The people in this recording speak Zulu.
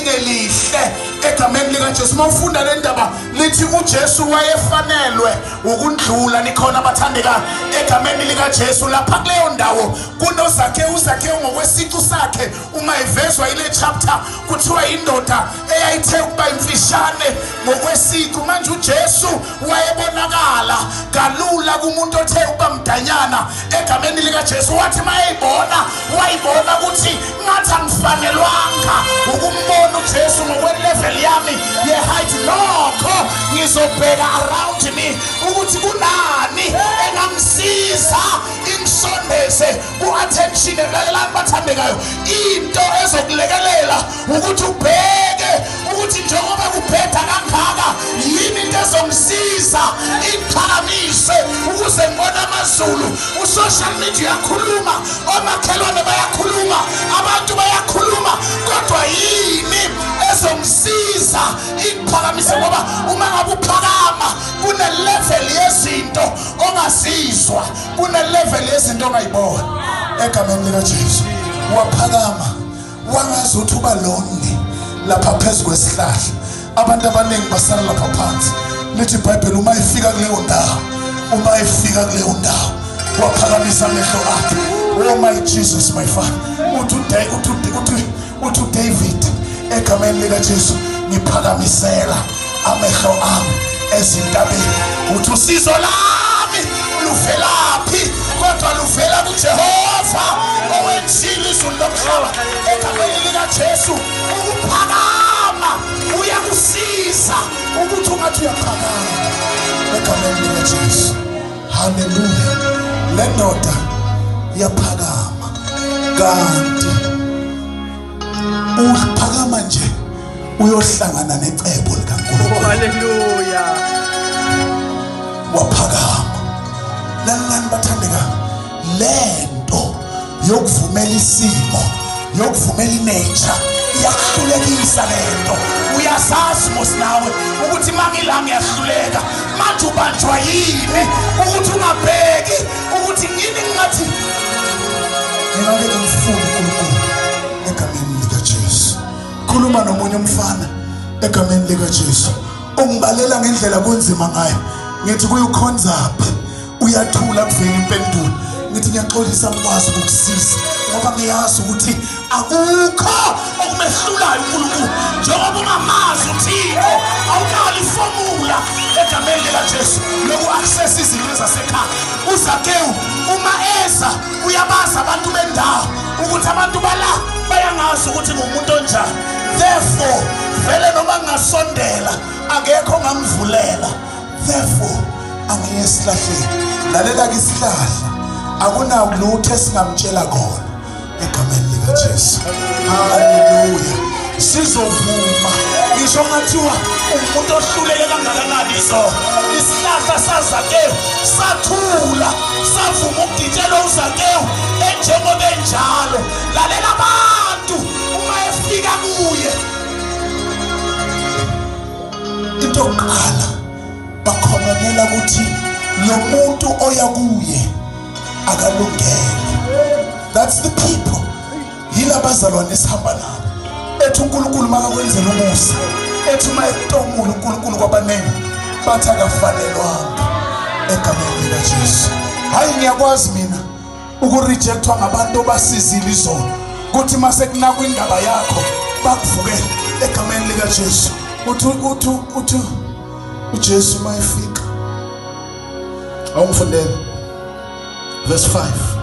elingelihle egameni likaJesu. Uma ufunda le ndaba lithi uJesu wayefanelwe ukundlula. Nikhona abathandeka egameni likaJesu? Lapha kuleyo ndawo kunoZakhewu. UZakhewu ngokwesicu sakhe uma ivezwa ile chapter kuthiwa indoda eyayithe ukuba imfishane ngokwesicu. Manje uJesu wayebonakala kalula kumuntu othe ukuba mdanyana egameni likaJesu. Wathi mayeyibona wayibona ukuthi ngathi angifanelwanga ukumbona uJesu ngokwelevel yami ye-height, nokho ngizobheka around me ukuthi kunani engangisiza ingisondeze ku-attention. Lalelani bathandekayo, into ezokulekelela ukuthi ubheke ukuthi njengoba kubheda kangaka yini into ezongisiza ingiphakamise ukuze ngibone amazulu. U-social media uyakhuluma, omakhelwane bayakhuluma, abantu bayakhuluma, kodwa yini ezongisiza ingiphakamise? Ngoba uma ngabe uphakama kune-level yezinto ongazizwa, kune-level yezinto ongayibona egameni likaJesu. Waphakama wangazi ukuthi uba lonely lapha phezu kwesihlahla, abantu abaningi basala lapha phansi. Lithi iBhayibheli uma ifika kuleyo ndawo, uma ifika kuleyo ndawo waphakamisa amehlo akhe. Oh my Jesus, my Father. Uthi uthi uthi uDavid egameni likaJesu, ngiphakamisela amehlo ami ezintabeni, uthi usizo lami luvelaphi? Kodwa luvela kuJehova owenzile izulu lomhlaba. Egameni likaJesu, ukuphakama uyakusiza ukuthi ungathi uyaphakama egameni likaJesu. Haleluya. Le ndoda iyaphakama, kanti uphakama nje uyohlangana necebo likaNkulunkulu. Haleluya. Waphakama. Lalelani bathandeka, lento yokuvumela isimo, yokuvumela i-nature iyakuhlulekisa. Lento uyazazi mos nawe ukuthi mangila ngiyahluleka. Manje ubanjwa yini ukuthi ungabheki ukuthi yini? Ngingathi ngingake ngifune uNkulunkulu egameni likaJesu. Khuluma nomunye umfana egameni likaJesu ungibalela ngendlela kunzima ngayo. Ngithi kuyukhonzaphi? Uyathula, kuvela impendulo. Ngithi ngiyaxolisa, ngikwazi ukukusiza ngoba ngiyazi ukuthi akukho okumehlulayo uNkulunkulu. Njengoba ungamazi uThixo, awunalo i-formula egameni likaJesu loku-access izinto zasekhaya. UZakewu uma eza uyabazi abantu bendawo, ukuthi abantu bala bayangazi ukuthi ngumuntu onjani, therefore vele noma ngingasondela akekho ongamvulela, therefore angiye esihlahleni. Lalela-ke, isihlahla akunalutho esingamtshela kona egameni likaJesu. Haleluya. Sizovuma ngisho ngathiwa umuntu ohluleke kangakanani. Izolo isihlahla saZakewu sathula, savuma ukugitshelwa uZakewu enjengoba enjalo. Lalela, abantu uma efika kuye, into yokuqala bakhononela ukuthi lo muntu oya kuye akalungele. That's the people, yilabazalwane esihamba nabo. Ethi uNkulunkulu makakwenzela umusa, ethi uma ekutomula uNkulunkulu kwabaningi bathi akafanelwanga egameni likaJesu. Hayi, ngiyakwazi mina ukurejectwa ngabantu obasizile izolo, kuthi mase kunakwa indaba yakho bakuvukele egameni likaJesu. Uthi uJesu mayefika, awungifundele verse 5.